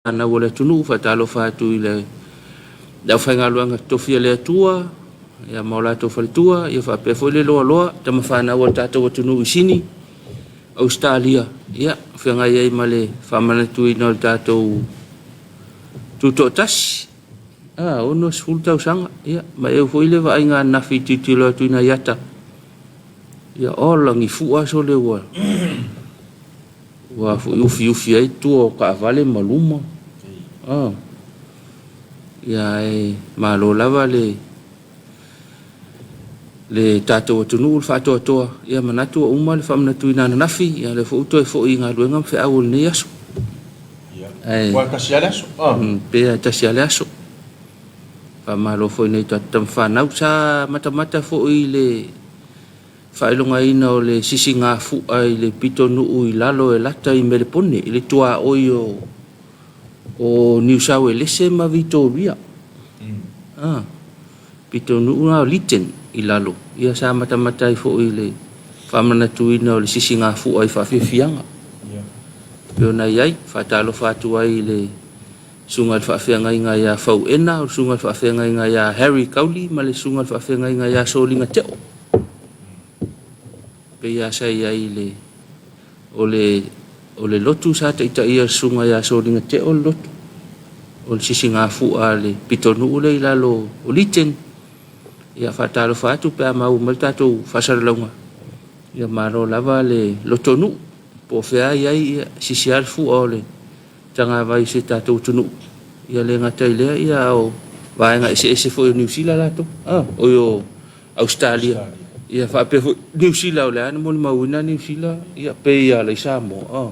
Fanau o le atunuu, faatalofa atu i le aufaigaluega totofi a le Atua ia ma o latou faletua, ia faapea foi le loaloa tama fanau a le tatou atunuu i Sini, Ausetalia, ia feagai ai ma le faamanatuina o le tatou tutoatasi. Ah, 60 tausaga, ia, ma eu foi le vaaiga ananafi i tilotilo atu i nai ata. Ia, ola gifua sole ua Ua foi ufiufi ai tua o taavale ma luma. Ah. Ia ae malo lava le le tatou atunuu le faatoatoa. Ia manatu ua uma le faamanatuina ananafi. Ia lea foi ua toe foi i galuega ma feau o lenei aso. Ia. Ae, Ua tasi lava le aso. Ah. Pe a tasi lava le aso. Faamalo foi i nai tatou tama fanau. Sa matamata foi i le Faailogaina o le sisigafu'a i le pitonuu i lalo e lata i Melepone i le tuaoi o o Niusauelese ma Vitoria. A, pitonuu na o Lytton i lalo. Ia sa matamata ai foi i le faamanatuina o le sisigafu'a i faafiafiaga. Pei ona i ai, faatalofa atu ai i le Susuga i le Faafeagaiga ia Fauena, o le Susuga i le Faafeagaiga ia Harry Kauli ma le Susuga i le Faafeagaiga ia Soliga Teo. Pei lava sa i ai le, o le, o le lotu sa taitaia e le Susuga ia Soliga Teo le lotu, o le sisigafua a le pitonuu lea i lalo o Liten. Ia faatalofa atu pe a maua mai le tatou faasalalauga. Ia malo lava le lotonuu, po o fea i ai, ia sisi lava le fua o le tagavai o si o tatou atunuu. Ia le gata i lea, ia a o vaega eseese foi o Niu Sila latou, a, oi o Ausetalia. Ia faapea foi Niu Sila, o lea na molimauina Niu Sila, ia pei lava la i Samoa, a,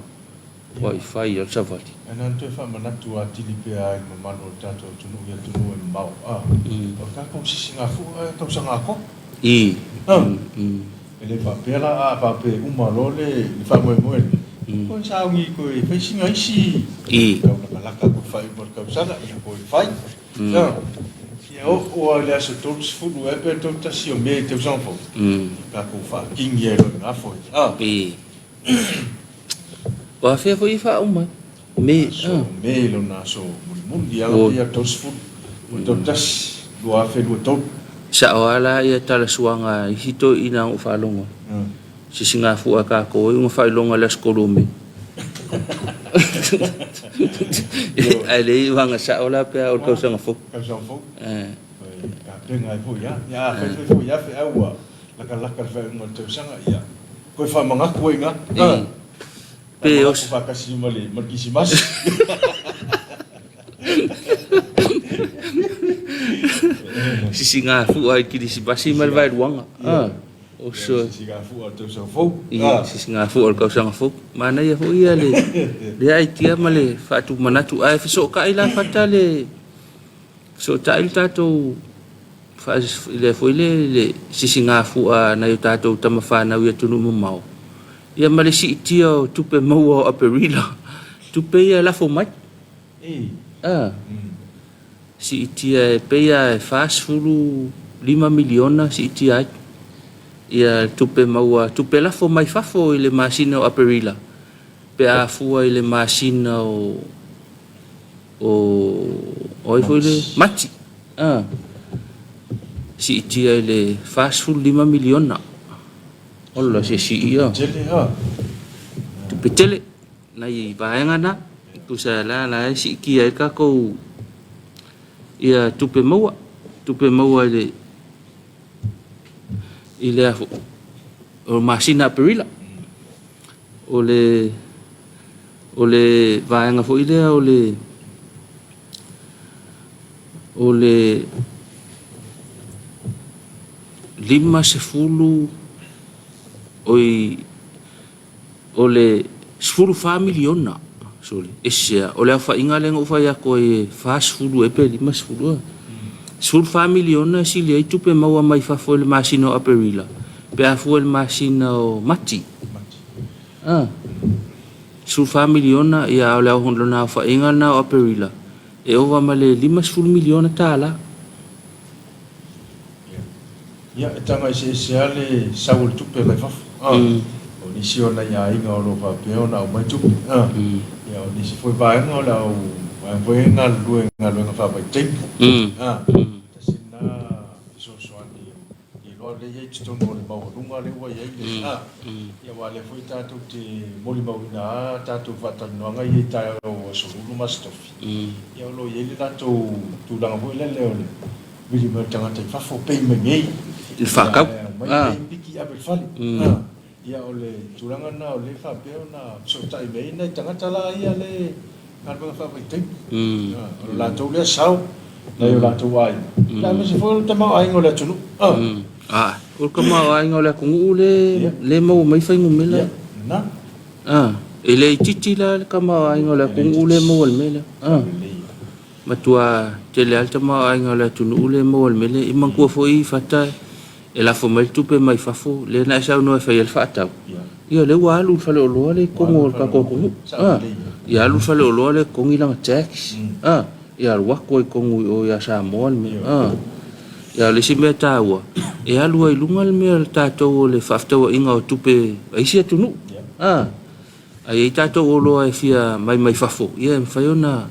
ua i fai lava le savali. Ae na ona toe faamanatu atili pea i le mamalu o le tatou atunuu i atunuu e mamao, a, o le tatou sisigafua e tausaga atoa. I. A. E le faapea la a faapea e uma loa le faamoemoe lea, toe sauni toe fai sina isi tau lakalaka atu i le faaiuga o le tausaga, ia toe fai. Ia oo lava i le aso 30 ea pe 31 o Me i le tausaga fou, tatou faatini ai loa i na foi. O afea foi e faauma ai? Me. Aso Me lona aso mulimuli, ia pei lava 30 o le 31 2023. Sao lava la ia talasuaga a isi toeaiina na ou faalogo ai. Sisigafua a tatou ai una faailoga i le aso 3 o Me. Ae leai vaga sao la pe a oo i le tausaga fou. Tausaga fou. Tapena ai foi lava. Ia afai foi foi lava feau ua lakalaka le faaiuga o le tausaga, ia toe faamanatu ai i ina. Pe oso. Faatasi ma le ma le Kirisimasi. Sisigafua i Kirisimasi ma le vaeluaga. Ah, oso. Sisigafua o le tausaga fou. Ia, sisigafua o le tausaga fou. Manaia foi ia le le aitia ma le faatumanatu. Ae fesootai la Fata le fesootai le tatou lea foi le le sisigafua a nai o tatou tama fanau i atunuu mamao. Ia ma le siitia o tupe maua o Aperila, tupe ia e lafo mai. A, siitia e pei lava e $45 miliona siitia ai ia tupe maua, tupe lafo mai fafo i le masina o Aperila pe a fua i le masina o o o ai foi le Mati. A, siitia i le $45 miliona. Ola se sii ia. Tele ha. Tupe tele nai vaega na. Tusa la la e siitia ai tatou ia tupe maua. Tupe maua i le i le o masina Aperila. O le o le vaega foi lea o le o le 50 oi o le 14 miliona sorry ese a o le aofaiga lea na ou fai atu ai e 40 ea pe 50 14 miliona e sili ai tupe maua mai fafo i le masina o Aperila pe a fua i le masina o Mati. Ah, 14 miliona ia o le lona aofaiga lena o Aperila e ova ma le $50 miliona tala. Ia, e taga eseese lava le sau o le tupe mai fafo. O nisi o nai aiga o lo o faapea ona aumai tupe. Ia, o nisi foi vaega o le au Vaega foi e galulue i galuega faavaitaimi. Tasi lena fesoasoani e iloa lea e i ai i totonu o le maualuga lea ua i ai le Ia aua o lea foi tatou te molimauina lava tatou faatalanoaga ia i taeao o Aso Lulu ma Aso Tofi, ia o lo o i ai le latou tulaga foi lele o le vili mai o le tagata i fafo, pay mai nei. I le faatau. Ia, aumai pay, piki ave i le fale. Ia o le tulaga lena o lea e faapea ona fesootai mai ai nai tagata la ia le galuega faavaitaimi. O le latou lea sao nai o latou aiga, ia aemaise foi o le tamaoaiga o le atunuu. A, o le tamaoaiga o le atunuu le le maua mai fuainumera. Ia, lena. A, e le itiiti la le tamaoaiga o le atunuu le maua i le mea lea. A, matua tele lava le tamaoaiga o le atunuu le maua i le mea lea. E manatua foi Fata e lafo mai le tupe mai fafo, lea na e saunoa e fai ai le faatau, ia lea ua alu i le faleoloa lea i totonu o le tatou atunuu. A, ia alu i le faleoloa lea e totogi lana tax. A, ia alu atu ai i totonu i o ia Samoa le mea. A, ia o le isi mea taua, e alu ai i luga le mea o le tatou o le faafetauaiga o tupe a isi atunuu. A, A i ai tatou oloa e fia mai mai fafo, ia e mafai ona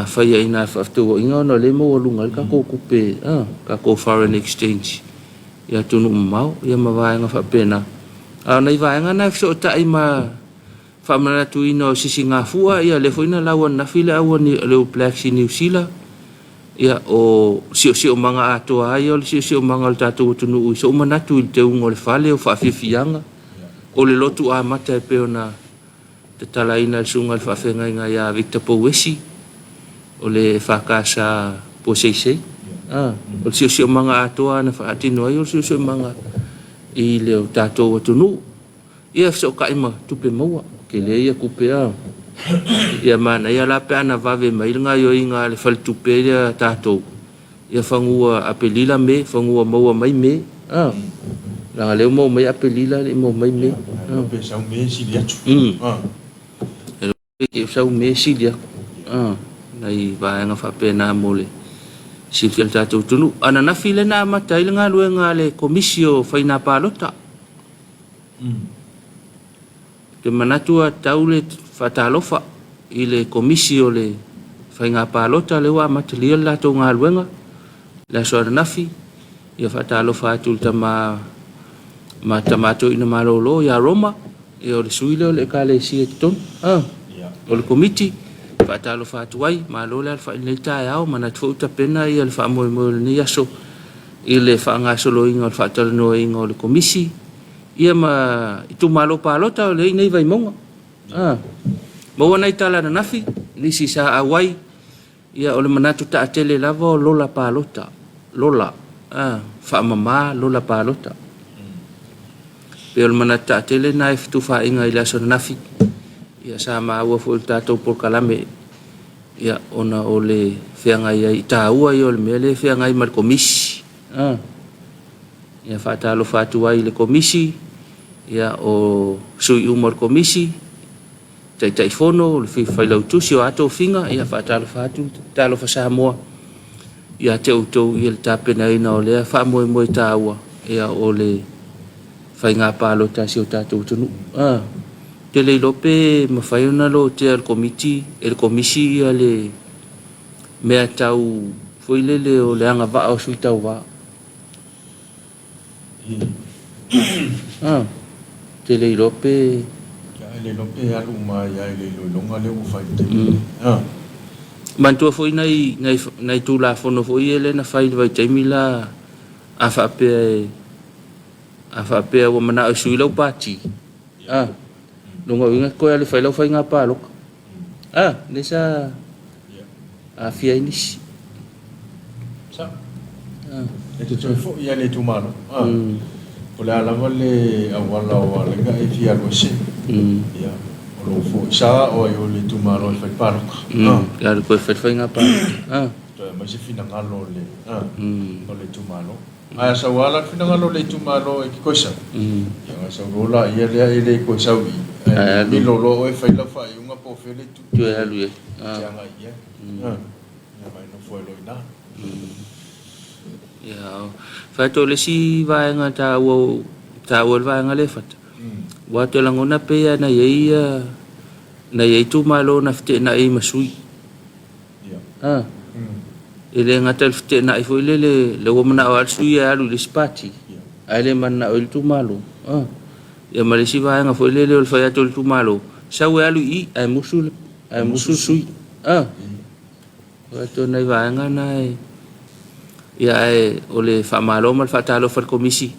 fai ai i ina faafetauaiga ona o lea e maualuga ai le tatou tupe, tatou foreign exchange i atunuu mamao ia ma vaega faapena. A o nai vaega na e fesootai ma faamanatuina o sisigafua, ia lea foi na lau ananafi le au a le All Blacks i Niu Sila, ia o siosiomaga atoa lava ia o le siosiomaga o le tatou atunuu i sou manatu i le teuga o le fale, o faafiafiaga, O le lotu amata e pei ona tatalaina e le Susuga i le Faafeagaiga ia Victor Pouesi, o le EFKS Puaseisei. O le siosiomaga atoa na faatino ai o le siosiomaga i le o tatou atunuu. Ia fesootai ma tupe maua, tele ia tupe a. Ia manaia la pe ana vave mai le gaoioiga a le faletupe lea a tatou. Ia fanua Apelila me, fanua maua mai me, a. Leaga lea ua maua mai Apelila e le i maua mai Me. A. Pe sau Me sili atu. A. E sau Me sili atu. A. Nai vaega faapena mo le silafia e le tatou atunuu. Ananafi lea na amata ai le galuega a le Komisi o Faina Palota. Ou te manatu ua tatau le faatalofa i le Komisi o le Faiga Palota lea ua amatalia le latou galuega i le aso ananafi. Ia faatalofa atu i le tama ma tama toeaina malolo ia Roma, ia o le sui lea o le Ekalesia i totonu o le Komiti. Faatalofa atu ai, malo le alafai i lenei taeao, manatu foi ua tapena le faamoemoe o lenei aso i le faagasoloina o le faatalanoaina o le Komisi. Ia ma itumalo palota o lea i nei Vaimauga. A. Maua nai tala ananafi, nisi sa auai, ia o le manatu taatele lava o lola palota, lola, a, faamama lola palota. Pei o le manatu taatele na e fetufaaiga i le aso ananafi, ia sa maua foi i le tatou polokalame, ia ona o le feagai ai, taua ia o le mea lea e feagai ma le komisi. A. Ia faatalofa atu ai i le Komisi, ia o sui uma o le Komisi, Taitaifono, o le Failautusi o a tofiga, ia faatalofa atu, talofa Samoa ia te outou i le tapenaina o lea faamoemoe taua, ia o le faiga palota a si o tatou atunuu. Ah, te le iloa pe mafai ona lotea e le Komiti, e le Komisi ia le mea tau foi lele o le agavaa o sui tauva. Te le iloa pe. Ia, e le iloa pe alu uma ai lava i le iloiloga lea ua fai i le taimi lenei. Ah. Manatua foi nai, nai, nai Tulafono foi ia lea na fai i le vaitaimi la, a faapea e, a faapea ua manao e sui lau pati, ah, lona uiga e toe alu e fai lau faiga palota. Ah, lea sa aafia ai nisi. Sa. Ah. E te toe foi lava i le itumalo. Ah. Po o le a lava le auala o Alega e fia alu ese. Ia, o lou foi sa o ai o le itumalo e fai palota. Ah. E alu toe fai faiga palota. Ah. Toe aumai se finagalo o le, ah, o le itumalo. Ae a sau lava la le finagalo o le itumalo e te toe sau, ia ona sau loa laia lea e le toe sau i i, ae milo loa oe fai lau faaiuga po o fea le itu e alu i ai, e te agai i ai. Ia ma e nofo ai loa i ina. Ia, fai atu o le isi vaega taua, taua le vaega lea e fata, aua ou te lagona pei lava na i ai, na i ai itumalo na feteenai ai ma sui. A. E le gata i le feteenai foi lele, lea ua manao lava le sui e alu i le isi pati, ae le mananao i le itumalo. A. Ia ma le isi vaega foi lele o le fai atu o le itumalo, sau e alu i i, ae musu le, ae musu le sui. A. O atu nai vaega na e, ia ae o le faamalo ma le faatalofa i le Komisi,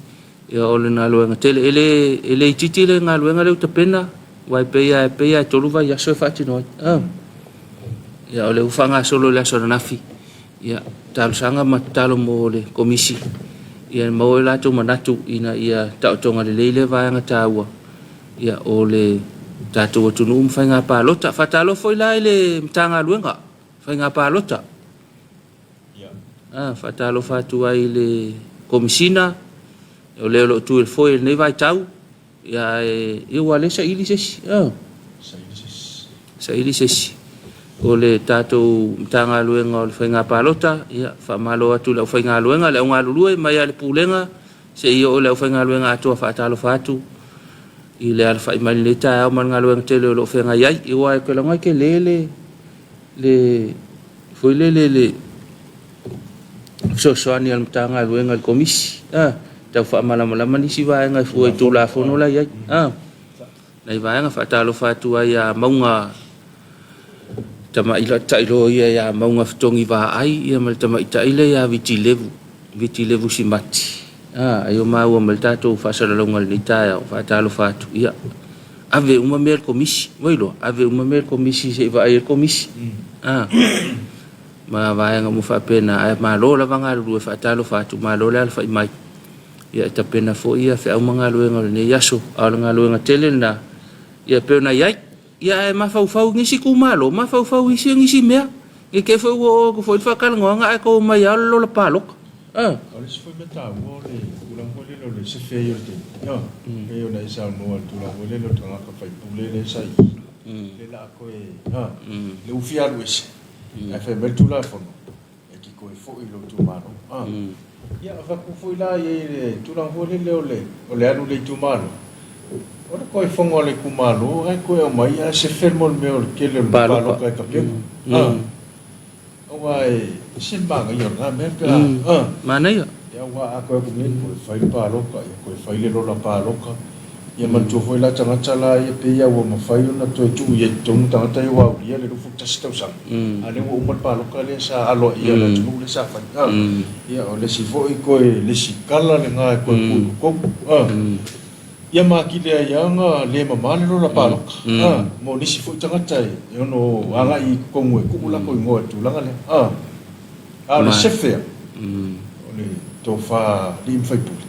ia o le galuega tele. E le, e le itiiti le galuega lea ua tapena, aua e pei lava, e pei lava e 3 vaiaso e faatino ai. A. Ia o lea ua faagasolo i le aso ananafi, ia talosaga ma tatalo mo le Komisi, ia maua ai o latou manatu ina ia taotoga lelei lea vaega taua, ia o le tatou atunuu ma faiga palota. Faatalofa foi la i le Matagaluega Faiga Palota. Ah, faatalofa atu ai i le Komisina, o le o lo o tu i le foe i lenei vaitau, ia e, ia ua le saili se isi. Ah. Saili se isi. O le tatou Matagaluega o le Faiga Palota, ia faamalo atu i le aufaigaluega, le augalulue mai lava i le Pulega, seia oo i le aufaigaluega atoa. Faatalofa atu i le alafai mai lenei taeao ma le galuega tele o lo o feagai ai. Aua e lagona e tele le foi lele le fesoasoani a le Matagaluega i le Komisi, tau faamalamalama nisi vaega e fua i Tulafono la i ai. Nai vaega faatalofa atu ai ia Mauga Tamaitai Loia ia Mauga Fetogi Vaai ia ma le tamaitai lea ia Vitilevu, Vitilevu Simati. Ai o maua ma le tatou faasalalauga i lenei taeao, faatalofa atu. Ia, ave uma mea i le Komisi, ua iloa, ave uma mea i le Komisi se i vaai ai le Komisi. Ma vaega uma faapena, ae malo lava galulue, faatalofa atu, malo le alafai mai. Ia e tapena foi ia feau ma galuega o lenei aso, a o le galuega tele lena, ia pei ona i ai. Ia ae mafaufau i nisi itumalo, mafaufau i isi nisi mea. Ne i te i foi ua oo atu foi le faatalanoaga ae tou omai lava o le lola palota. O le isi foi mea taua o le tulaga foi lele o le sefe ai o le taimi. Ioe. Pei ona e saunoa i le tulaga foi lele o le tagata faipule lea sa i i, lea o le a toe, lea ua fia alu ese, ae fai mai le Tulafono, e te toe foi i lou itumalo. Ia, avatu foi la i ai le tulaga foi lele o le, o le alu i le itumalo, o le toe fono a le itumalo ae toe aumai ae sefe le mea o le tele o le palota e tapena. Aua e ese le manaia o lena mea pe a. Manaia. Ia aua a toe atu nei toe fai le palota, ia toe fai le lola palota. Ia manatua foi la tagata la ia pei lava ua mafai ona toe tuu i ai i totonu tagata ia ua aulia le 21 tausaga, a o lea ua uma le palota lea sa aloaia e le atunuu lea sa fai. Ia o le isi foi toe le isi tala lena e toe tuu i totonu. Ia ma atili ai lava ona le mama le lola palota mo nisi foi tagata e ono agai i totonu e tuu latou igoa i le tulaga lea. A o le sefe a, o le tofa alii ma faipule.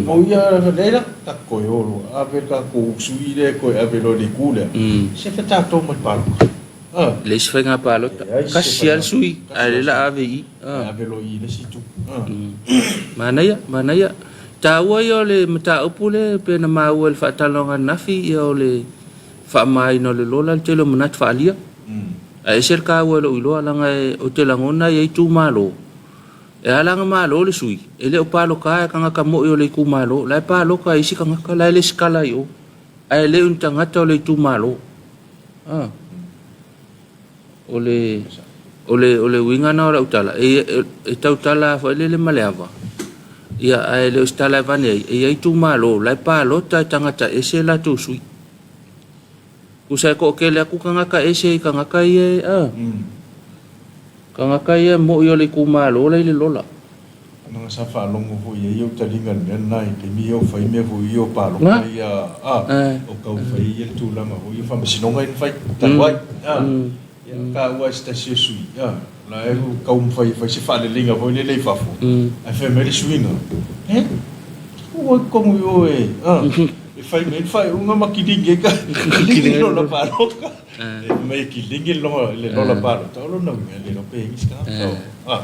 O ia lea la, tatou toe o loa, ave le tatou sui lea e toe ave loa i le itu lea, sefe tatou ma le palota. Le isi faiga palota, tasi lava le sui, ae o lea o le a ave i i. Ave loa i le isi itu. Manaia, manaia. Taua ia o le mataupu lea pei ona maua i le faatalanoaga ananafi, ia o le faamamaina o le lola, le tele o manatu faaalia. Ae ese le taua i lou iloa, leaga ou te lagona e i ai itumalo, e ala ona malo le sui, e le o palota e tagata moi o le itumalo, o la e palota e isi tagata, o la e lesitala i o, ae le o ni tagata o le itumalo. O le, o le, o le uiga lena o lau tala, e, e tautala foi lele ma le ava, ia, ae le o se tala e avane ai, e i ai itumalo, o la e palota e tagata ese latou sui. Tusa e toatele atu tagata ese i tagata ia e, a, tagata ia moi o le itumalo la i le lola. Leaga sa faalogo foi i ai ou taliga i le mea lena i le taimi ia o fai mea foi ia o palota ia, a, o tau fai ia le tulaga foi ia o faamasinoga ia na fai talu ai, a, ia na taua e se tasi o sui, a, la e taumafai e fai se faaleleiga foi lele i fafo, ae fai mai le suiga, e, ua i totonu i o e, a, e fai mai le faaiuga ma kiligi ai ka, kiligi le lola palota. E fai mai e kiligi le lola palota, o lona uiga e le iloa pe i ai nisi tagata o, a.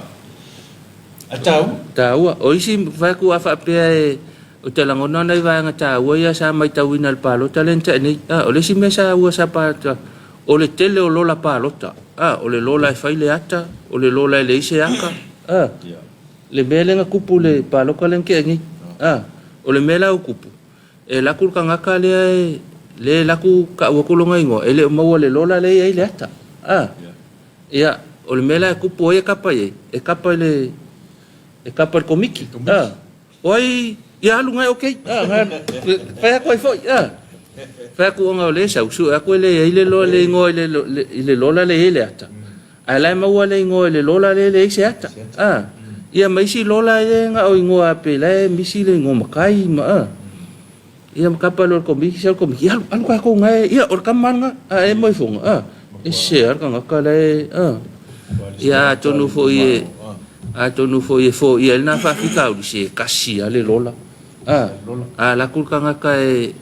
Ae taua. Taua. O isi fai atu a faapea e, ou te lagona nai vaega taua ia sa matauina i le palota lea na tea nei. A, o le isi mea sa ua sa palota, o le tele o lola palota. A, o le lola e fai le ata, o le lola e leai se ata. A, le mea lea na tupu i le palota lea na tea nei. A, o le mea la ua tupu, e alu atu le tagata lea e, lea e alu atu tau atu lona igoa, e le o maua i le lola lea e i ai le ata. A, ia, O le mea la e tupu ai e kapa i ai, e kapa i le e kapa i le Komiti. A. O ai ia alu ngai okay. A, ngai alu. Fai atu ai foi. A. Fai atu ona o lea e sau, sue atu e leai le lola le igoa i le i le lola lea e i ai le ata. Ae la e maua le igoa i le lola lea e leai se ata. A. Ia ma isi lola ia na o igoa pe la e misi le igoa matai ma a. Ia ma kapa loa le Komiti, sau le Komiti, alu, alu tatou na e, ia o le tama lena, a e moe foga, a, e se a le tagata la e, a. Ia atonu foi e, atonu foi e foia ai lena faafitauli, se tasi lava le lola, a, a alu atu le tagata e,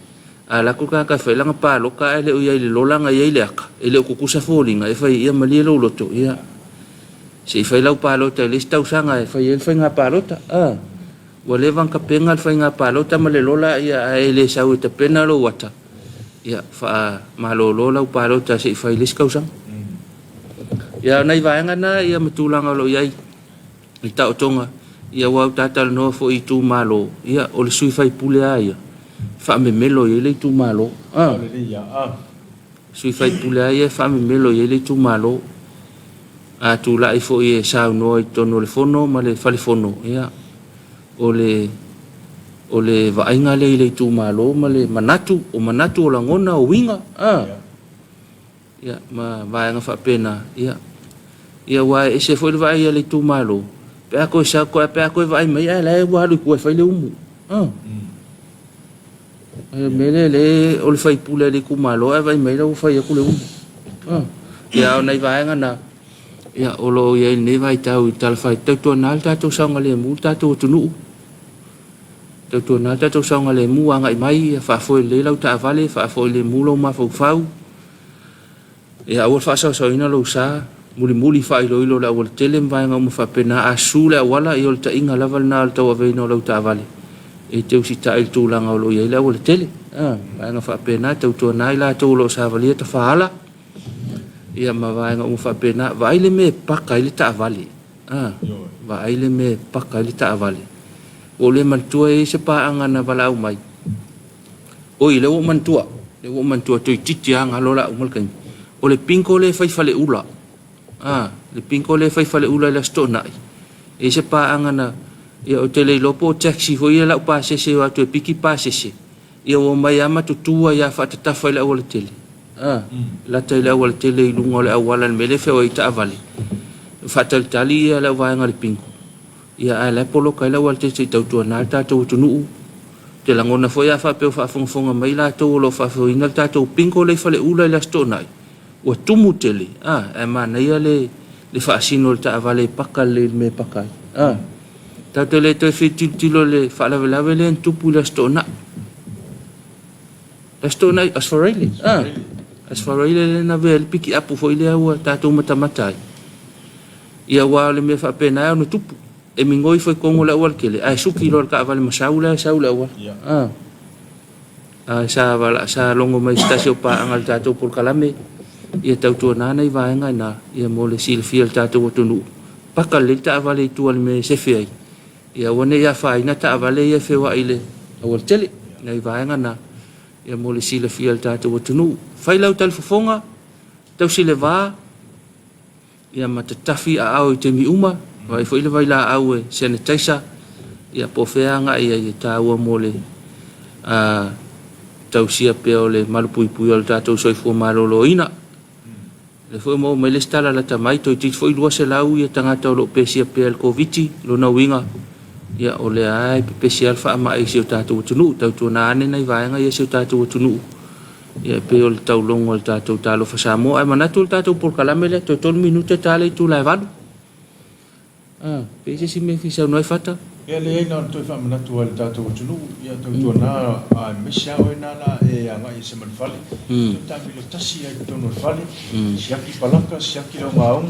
a alu atu le tagata e fai lana palota ae le o i ai i le lola na i ai le ata, e le o tutusa foliga, e fai, ia malie lou loto, ia, se i fai lau palota i le isi tausaga e fai ai le faiga palota, a. Ua leva ona tapena le faiga palota ma le lola ia ae le sau e tapena lou ata, ia faamalolo lau palota se i fai i le isi tausaga. Ia o nai vaega na ia ma tulaga o lo o i ai i taotoga, ia ua ta talanoa foi i itumalo, ia o le sui faipule lava ia, faamemelo i ai le itumalo. Ah. Sui faipule lava ia e faamemelo i ai le itumalo. A tulai foi e saunoa i totonu o le fono ma le fale fono, ia, o le, o le vaaiga lea i le itumalo ma le manatu, o manatu, o lagona, o uiga, a, ia, ma vaega faapena, ia. Ia, aua e ese foi le vaai a le itumalo, pe a toe sau, pe a toe vaai mai, ae la e ua alu i tua e fai le umu, a. O le mea lea lea o le faipule a le itumalo ae vaai mai la ua fai atu le umu. Ia a o nai vaega na ia o lo o i ai i lenei vaitau i le Tala Faatatau tautuana le tatou saogalemu le tatou atunuu. Tautuana le tatou saogalemu agai mai ia faafoe lelei lau taavale, faafoe lemu lou mafaufau. Ia aua le faasaosaoina lou sa, mulimuli faailoilo le aualatele ma vaega uma faapena. A su le auala, ia o le taiga lava lena o le tauaveina o lau taavale e te usitai i le tulaga o lo o i ai le aualatele. A, vaega faapena, tautuana ai latou o lo o savalia tafaala, ia ma vaega uma faapena. Vaai le mea e paka ai le taavale. A, vaai le mea e paka ai le taavale. Ua ou le manatua e i ai se paaga na valaau mai. Oi, lea ua ou manatua, lea ua ou manatua, toeitiiti lava galo la uma le taimi. O le bingo lea e fai faleula, a, le bingo lea e fai faleula i le Aso Toonai, e i ai se paaga na, ia ou te le iloa po o taxi foi ia lau pasese e o atu e piki pasese, ia ua omai lava ma tutu ai lava faatatafa i le aualatele, a, lata i le aualatele i luga o le auala i le mea lea e feoai ai taavale, faatalitali ia le au vaega o le bingo. Ia ae la e poloka ai le aualatele se i tautuana le tatou atunuu. Ou te lagona foi a faapea o faafogafoga mai latou o lo o faafoeina le tatou bingo lea i Faleula i le Aso Toonai, ua tumu tele, a, ae manaia le le faasino o le taavale e paka lelei i le mea e paka ai. A, tatou te le toe fia tilotilo i le faalavelave lea na tupu i le Aso Toonai. Le Aso Toonai, Aso Faraile, a, Aso Faraile lea na avea ai le pikiapu foi lea ua tatou matamata ai. Ia aua o le mea faapena e ono tupu. E migoi foi tonu le aualatele, ae suki loa le taavale ma sau la e sau le auala. A. A sa vala, sa logo mai se tasi o paaga i le tatou polokalame, ia tautuana nai vaega ina, ia mo le silafia e le tatou atunuu. Paka lelei le taavale i tua i le mea e sefe ai, ia aua ne i afaina taavale ia e feoai i le aualatele, nai vaega na, ia mo le silafia e le tatou atunuu. Fai lau talifofoga, tausi le va, Ia ma tatafi aao i taimi uma, vaai foi le vailaau e sanitizer, ia po o fea agai i ai e taua mo le tausia pea o le malupuipuia o le tatou soifua maloloina. O lea foi ua maua mai le isi tala lata mai, toeitiiti foi 200 ia tagata o lo o pesia pea i le Koviti, lona uiga, ia o lea lava e pepesi lava le faamai i si o tatou atunuu. Tautuana ane nai vaega ia i si o tatou atunuu. Ia e pei o le taulogo a le tatou Talofa Samoa. Ae manatu o le tatou polokalame lea, toe 3 minute ta le itula e 8. Ah, pe i se isi mea e fia saunoa ai Fata? Ia leai na ona toe faamanatu lava i le tatou atunuu, ia tautuana aemaise lava oe na la e agai ese ma le fale, toe taamilo tasi lava i totonu o le fale, siaki palaka, siaki lau gaogo,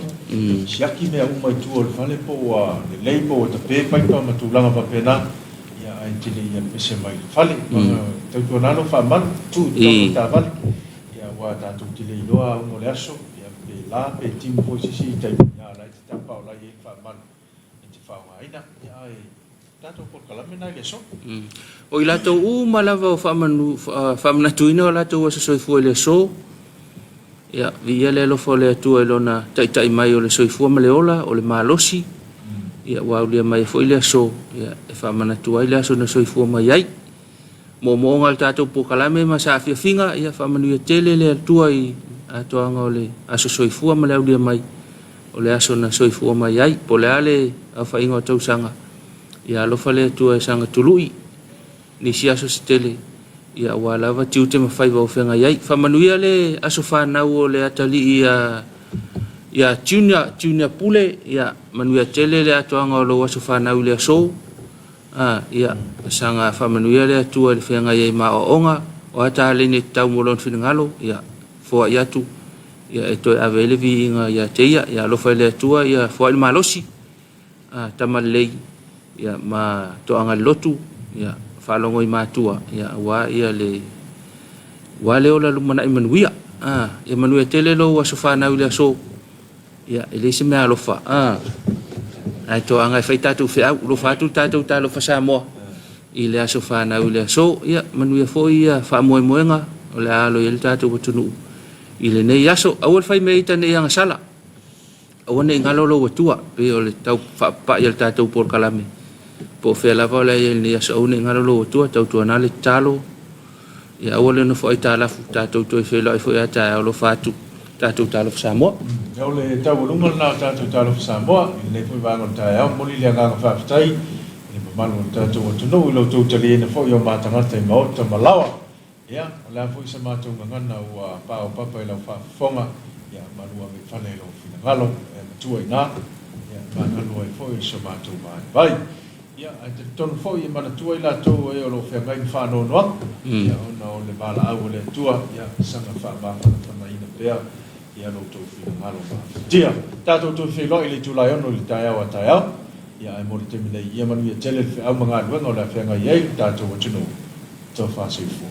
siaki mea uma i tua o le fale po ua lelei po ua tape paipa ma tulaga faapena. Ia, ae te le i alu ese mai le fale. Tautuana lou faamalu, tuu i totonu o le taavale. Ia, aua tatou te le iloa auga o le aso, ia, pe la pe timu foi se isi taimi, a o la e te tapa o la e i ai le faamalu e te faaaogaina. Ia, ae tatou polokalame na i le aso. O i latou uma lava o faamanatuina o latou aso soifua i le aso, Ia, viia le alofa o le Atua i Lona taitai mai o le soifua ma le ola, o le malosi, ia ua aulia mai ai foi le aso, ia, e faamanatu ai le aso na soifua mai ai. Moomooga o le tatou polokalame ma saafiafiga, ia faamanuia tele le Atua i atoaga o le aso soifua ma le aulia mai o le aso na soifua mai ai. Po o le a le aofaiga o tausaga, ia alofa le Atua e saga tului nisi aso se tele, ia aua lava tiute ma faiva o feagai ai. Faamanuia le aso fanau o le atalii ia ia Junior, Junior Pule, ia manuia tele le atoaga o lou aso fanau i le aso. A, ia, saga faamanuia le Atua i le feagai ai ma aoaoga, o a taleni e tatau mo lona finagalo, ia, foai atu, ia, e toe ave ai le viiga ia te ia. Ia alofa i le Atua, ia foai le malosi, a, tama lelei, ia, ma toaga le lotu, ia, faalogo i matua, ia, aua ia le, aua le ola lumanai manuia. A, ia manuia tele lou aso fanau i le aso. Ia, e leai se mea alofa, a, ae toaga e fai tatou feau, alofa atu le tatou talofa Samoa i le aso fanau i le aso. Ia, manuia foi ia faamoemoega o le a alo i ai le tatou atunuu i lenei aso. Aua le fai mea ita ne i agasala, aua ne i galo lou Atua, pei o le tau faapapai o le tatou polokalame. Po o fea lava o le a i ai i lenei aso, aua ne i galo lou Atua, tautuana le tatalo, Ia aua le nofo aitalafu, tatou toe feiloai foi a taeao alofa atu, tatou talofa Samoa. Ia o le taualuga lena o tatou talofa Samoa i lenei foi vaega o le taeao. Momoli le agaga faafetai i le mamalu o le tatou atunuu i lo outou taliaina foi o ma tagata i maota ma laoa. Ia, o le a foi sa matou gagana ua paopapa i lau faafofoga, ia malu ave i fale i lou finagalo, e matua i ina, ia magalo ai foi so matou vaivai. Ia, ae talitonu foi e manatua i latou e o lo o feagai ma faanoanoaga, ia, ona o le valaau a le Atua, ia, saga faamafanafanaina pea ia lo outou finagalo mafatia. Tatou toe feiloai i le itula e ono i le taeao a taeao, ia, ae mo le taimi nei, ia manuia tele le feau ma galuega o le a feagai ai lo tatou atunuu. Tofa soifua.